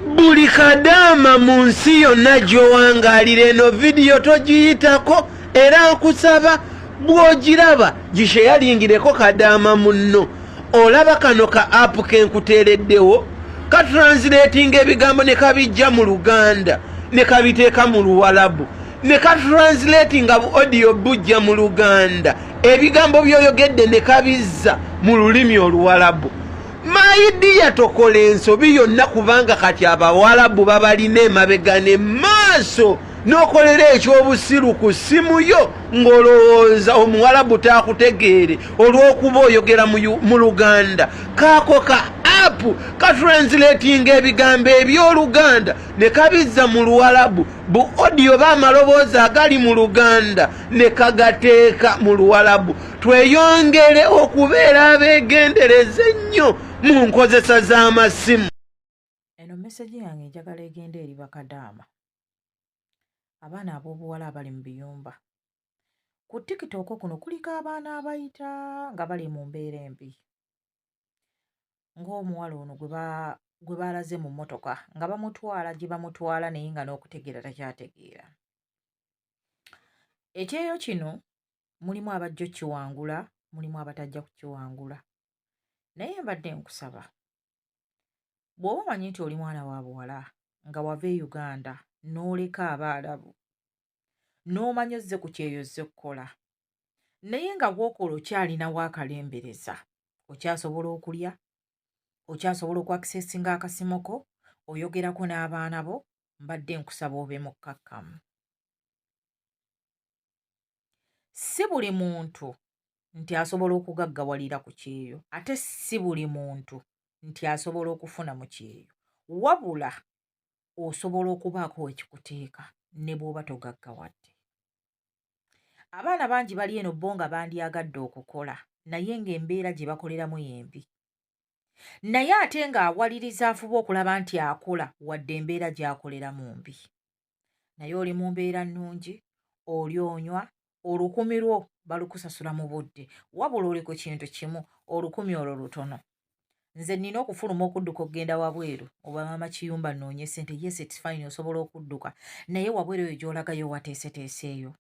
Buli kadaama mu nsi yonna gy'owangaalira, eno vidiyo togiyitako, era nkusaba bw'ogiraba gisheyalingireko kadaama munno. Olaba kano ka app kenkuteereddewo katranslatinga ebigambo ne kabijja mu Luganda ne kabiteeka mu Luwalabu, ne katranslatinga bu audio bujja mu Luganda, ebigambo by'oyogedde ne kabizza mu lulimi Oluwalabu. My dear, tokola ensobi yonna, kubanga kati Abawalabu babalina emabega ne maaso. N'okolera ekyobusiru ku ssimu yo ng'olowooza Omuwalabu taakutegeere olw'okuba oyogera mu Luganda. Kaako ka app katranslatinga ebigambo eby'Oluganda ne kabizza mu Luwalabu, bu audio ba amaloboozi agali mu Luganda ne kagateeka mu Luwalabu. Tweyongere okubeera abeegendereza ennyo mu nkozesa z'amasimu. Eno message yange njagala egenda eri bakadaama, abaana ab'obuwala abali mu biyumba. Ku TikTok kuno kuliko abaana abayita nga bali mu mbeera embi, ng'omuwala ono gwe baalaze mu mmotoka nga bamutwala gye bamutwala, naye nga n'okutegeera takyategeera. Ekyeyo kino mulimu abajja okkiwangula, mulimu abatajja kukiwangula, naye mbadde nkusaba, bw'oba omanyi nti oli mwana wa buwala nga wava e Uganda n'oleka Abaalabu, n'omanya ozze ku kyeyo, ozze kukola, naye nga bw'okola okyalinawo akalembereza, okyasobola okulya, okyasobola okwakisesinga akasimoko, oyogerako n'abaana bo, mbadde nkusaba obe mukkakkamu. Si buli muntu nti asobola okugaggawalira ku kyeyo, ate si buli muntu nti asobola okufuna mu kyeyo, wabula osobola okubaako wekikuteeka ne bw'oba togaggawadde. Abaana bangi bali eno bo nga bandyagadde okukola, naye ng'embeera gye bakoleramu y'embi, naye ate ng'awaliriza afuba okulaba nti akola wadde embeera gy'akoleramu mbi. Naye oli mu mbeera nnungi, oli onywa 1000 lwo balukusasula mu budde, wabula oli ku kintu kimu, 1000 olwo lutono. Nze nnina okufuluma okudduka okugenda wabweru oba maama kiyumba nnoonye ssente. Yes, it's fine, osobola okudduka, naye wabweru eyo gy'olagayo wateeseteeseeyo?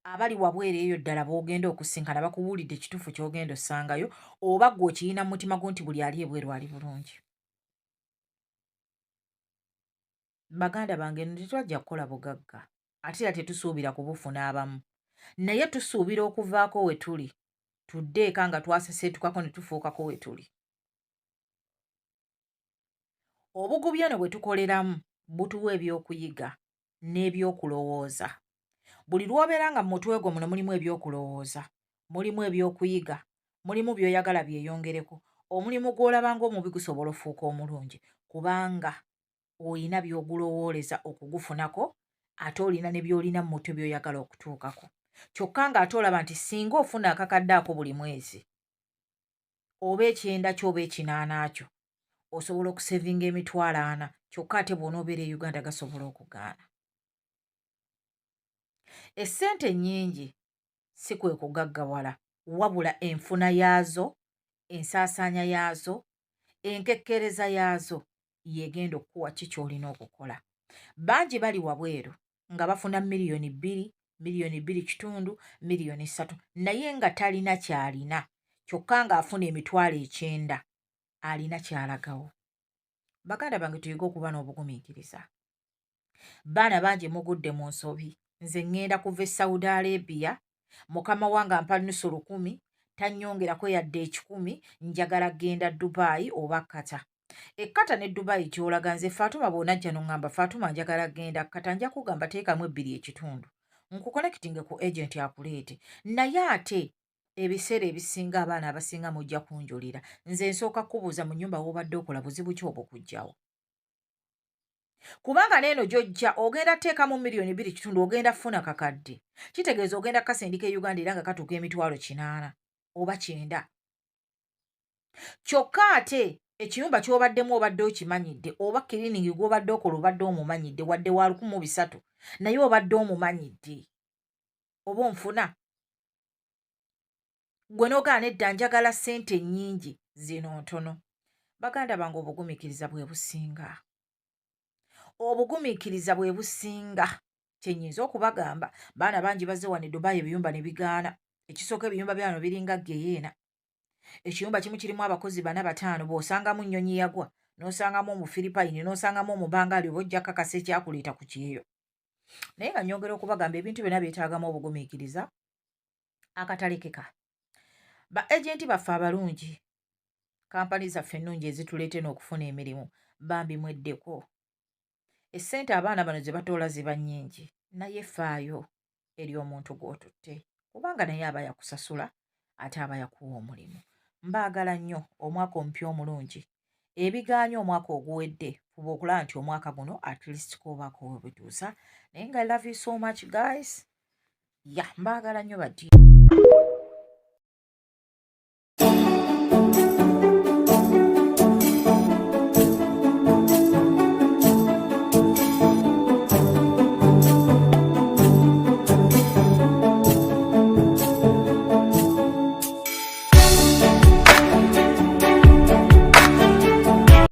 Abali wabweru eyo ddala b'ogenda okusinkana bakubuulidde ekituufu ky'ogenda ossangayo, oba ggwe okiyina mu mutima gwo nti buli ali ebweru ali bulungi? Baganda bange, eno tetwajja kukola bugagga, ate era tetusuubira kubufuna abamu, naye tusuubira okuvaako we tuli tudde eka nga twaseseetukako ne tufuukako we tuli. Obugubi eno bwe tukoleramu butuwa ebyokuyiga n'ebyokulowooza. Buli lw'obeera nga mu mutwe gwo muno mulimu ebyokulowooza, mulimu ebyokuyiga, mulimu by'oyagala byeyongereko, omulimu gw'olaba ng'omubi gusobola ofuuka omulungi, kubanga olina by'ogulowooleza okugufunako, ate olina ne by'olina mu mutwe by'oyagala okutuukako. Kyokka ng'ate olaba nti singa ofuna akakadde ako buli mwezi, oba 90 kyo oba 80 kyo, osobola okusevinga 400,000. Kyokka ate bw'onoobeera e Uganda gasobola okugaana. Essente ennyingi si kwe kugaggawala, wabula enfuna yaazo, ensaasaanya yaazo, enkekkereza yaazo y'egenda okukuwa ki ky'olina okukola. Bangi bali wabweru nga bafuna 2 miliyoni, 2.5 miliyoni, 3 miliyoni, naye nga talina ky'alina. Kyokka ng'afuna 90,000, alina ky'alagawo. Baganda bange, tuyige okuba n'obugumiikiriza. Baana bangi mugudde mu nsobi. Nze ŋŋenda kuva e Saudi Arabia, mukama wange ampa nusu 1000, tannyongerako yadde 100, njagala genda Dubai oba Qatar. E Qatar ne Dubai gy'olaga, nze Fatuma bw'onajja n'oŋŋamba, "Fatuma, njagala genda Qatar," nja kugamba teekamu 2.5 nkuconnectinge ku agent akuleete. Naye ate ebiseera ebisinga abaana abasinga mujja kunjulira, nze nsooka kubuuza, mu nnyumba w'obadde okola buzibu ki obukuggyawo? Kubanga neeno gy'ojja ogenda teekamu 2.5 miliyoni, ogenda funa kakadde, kitegeeza ogenda kasindika e Uganda era nga katuuka 80,000 oba 90. Kyokka ate ekiyumba ky'obaddemu obadde okimanyidde, oba cleaning gw'obadde okola obadde omumanyidde, wadde wa 1300, naye obadde omumanyidde, oba onfuna gwe n'ogaana edda, njagala ssente nnyingi, zino ntono. Baganda bange, obugumiikiriza bwe businga. Obugumiikiriza bwe businga. Kyenyinza okubagamba, baana bangi bazze wano e Dubai, ebiyumba ne bigaana. Ekisooka, ebiyumba byano biringa geyeena. Ekiyumba kimu kirimu abakozi bana, bataano. Bw'osangamu nnyonyi yagwa, n'osangamu Omufiripayini, n'osangamu Omubangaali, oba ojja kakasa ekyakuleeta ku kyeyo. Naye nga nyongera okubagamba, ebintu byonna byetaagamu obugumiikiriza akatalekeka. Ba agenti baffe abalungi, kampani zaffe ennungi ezituleete n'okufuna emirimu, bambi mweddeko. Essente abaana bano ze batoola ziba nnyingi, naye faayo eri omuntu gw'otutte, kubanga naye aba yakusasula ate aba yakuwa omulimu. Mbaagala nnyo. Omwaka omupya omulungi. Ebigaanya omwaka oguwedde, fuba okulaba nti omwaka guno at least kobaako webituusa. Naye nga I love you so much, guys. Ya, mbaagala nnyo badi.